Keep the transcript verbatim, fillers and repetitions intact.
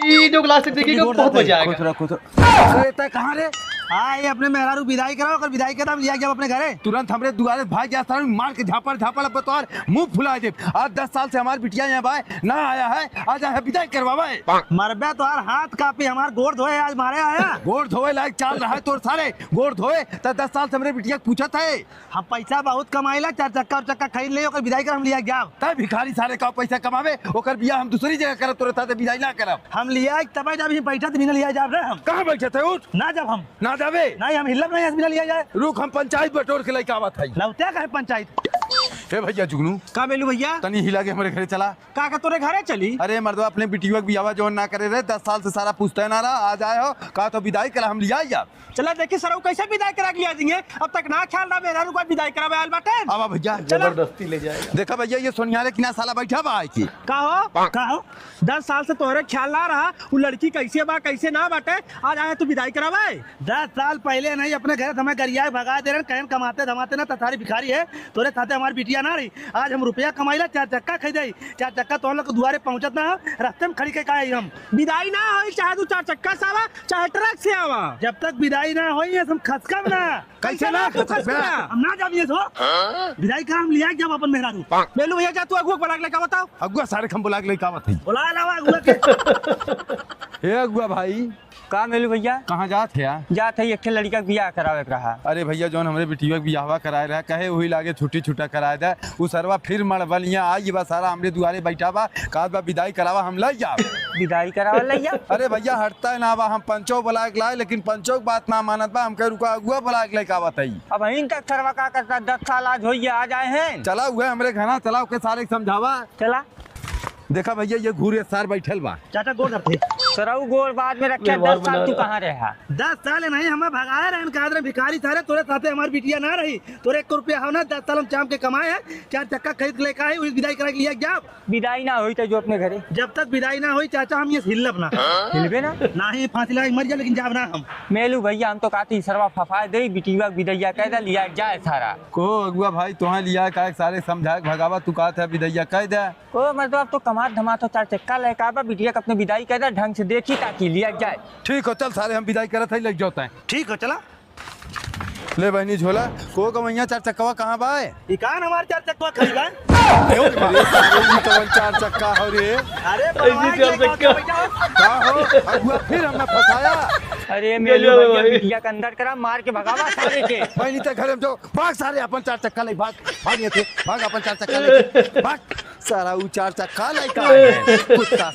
वीडियो को लास्ट तक देखिएगा, बहुत मजा आएगा। खुश रहो, खुश रहो। अरे, तय कहाँ रे? हाँ, ये अपने मेहरारू विदाई कराओ, अगर विदाई के दाम लिया गया अपने घरे। तुरंत हमरे दुआरे भाग जा, सारे मार के झापड़, झापड़, अब तोहार मुंह फुला दे। आज दस साल से हमार बिटिया यहाँ बाय, ना आया है, आज आया है विदाई करवावे। मरबे तोहार हाथ कापी, हमार गोड़ धोए आज मारे आया। गोड़ धोए लायक चाल रहा है तोर सारे, गोड़ धोए, त दस साल से हमरे बिटिया के पूछत है। हम पैसा बहुत कमाइला, चार चक्का और चक्का खरीद ले, ओकर विदाई कर हम लिया जाब। तय भिखारी सारे का पैसा कमावे, ओकर बियाह हम दूसरी जगह करब, तोरे साथे विदाई ना करब। हम लिया तबे जब ही बैठत बिना लिया जाब रे हम। कहाँ बैठत है? उठ। ना जब हम। ना जाबे? नहीं, हम हिलब नहीं, बिना लिया जाए। रुक, हम पंचायत बटोर के लइके आवत हई। लौटे का है पंचायत? ए भैया जुगनू, का मेलू भैया? तनी हिला के हमरे घरे चला। का, का तोरे घरे चली? अरे मर्दवा, अपने बिटिया के बियाहवा जौन ना करे रहे, दस साल से सारा पूछते ना रहा, आज आए हो, का तो विदाई करा, हम लिया जाब। चला देखी सरऊ कैसे विदाई करा के लिया देंगे, अब तक ना ख्याल रहा मेहरारू को विदाई करावे आयल बाटे। आवा भैया। चला। जबरदस्ती ले जाएगा। देखा भैया, ये सोनिहारे किना साला बैठा बा आए के। का हो? का हो? दस साल से तोहरे ख्याल ना रहा, उ लड़की कैसे बा, कैसे ना बाटे, आज आया तू विदाई करावे। दस साल पहले नहीं अपने घर से हमें गरिया भगा दे रहे, कहन कमाते धमाते ना, तथारी भिखारी है, तोरे साथे हमारी बिटिया ना रही। आज हम रुपया कमाइला, चार चक्का खरीदे, चार चक्का तो हम लोग के दुआरे पहुंचत ना है, रास्ते में खड़ी के का है हम। विदाई ना होई, चाहे तू चार चक्का से आवा, चाहे ट्रक से आवा। जब तक विदाई ना होई, हम खसकब ना। कैसे कैसे ना ना तू खसकबे? खसकबे? हम ना जाब ये सो। हाँ? विदाई का हम लिया जब अपन मेहरारू। मेलू भैया, जा तू अगुआ को बुला के लेके बताओ। अगुआ सारे हम बुला के लेके आवत हई। बुला लावा अगुआ के। हे अगुआ भाई। का मेलू भैया? कहाँ जात है यार? जात है, एक ठे लड़का के बियाह करावे के रहा। अरे भैया, जौन हमरे बिटिया के बियाहवा कराए रहा, कहे वही लागे छुट्टी छुट्टा कराए दे। उ सरवा फिर मड़बलिया आई बा, सारा हमरे दुआरे बैठा बा, कहत बा विदाई करावा, हम लइ जाब। विदाई करावा लइ जाब? अरे भैया, हटता है ना बा, हम पंचो बुला के लाए, लेकिन पंचो के बात ना मानत बा, हम कहे रुका अगुआ बुला के लेके आवत हई। अब हिन तक सरवा का करता, दस साल आज होइए, आ जाए हैं। चला उहे हमरे घरा, चला ओके सारे के समझावा। चला। देखा भैया, ये घूरे सार बैठल बा। चाचा गोड़ धरते। सरऊ गोड़ बाद में रखे, व्यवहार दस साल बना तू रहा। कहाँ रहा? दस साल नहीं, हमें भगाए रहन, कहा रहे भिखारी सारे, तोरे साथे हमारी बिटिया ना रही, तोरे एक रुपया हो ना, दस साल हम चाम के कमाए हैं, चार चक्का खरीद के लेके आए, वही विदाई करा के लिया जाब। विदाई ना होई तो जो अपने घरे। जब तक विदाई ना होई चाचा, हम ये हिलब ना। हिलबे ना? ना ही फांसी लगा के मर जा, लेकिन जाब ना हम। मेलू भैया, हम तो कहती सरवा फफाए दे, बिटिया के विदैया कह दे, लिया जाए सारा। को अगुआ भाई, तोहे लिया का सारे समझा के भगावा, तू कहत है विदैया कह दे। ओ, मतलब, अब तो कमात धमात हो, चार चक्का लेके आबा, बिटिया के अपने विदाई कर दे, ढंग से देखी ताकि लिया जाए। ठीक हो, चल सारे, हम विदाई करत हई, लग जाता है। ठीक हो, चला। ले बहनी झोला, को गवैया चार चक्कवा कहाँ बा? ई कान हमार चार चक्कवा खड़ी बा? अरे, ई कौन चार चक्का हो रे? अरे, ऐसी बलवान चार के चक्का। का हो? अगुआ फिर हमें फंसाया। अरे, मेलू गजब भैया, भाई। बिटिया के अंदर करा, मार के भगावा सारे के। बहनी ते घर में जो, भाग सारे, अपन चार चक्का ले, भाग, भाग ये थे, भाग अपन चार चक्का ले, भाग। सारा ऊ चार चक्का लइका है, कुत्ता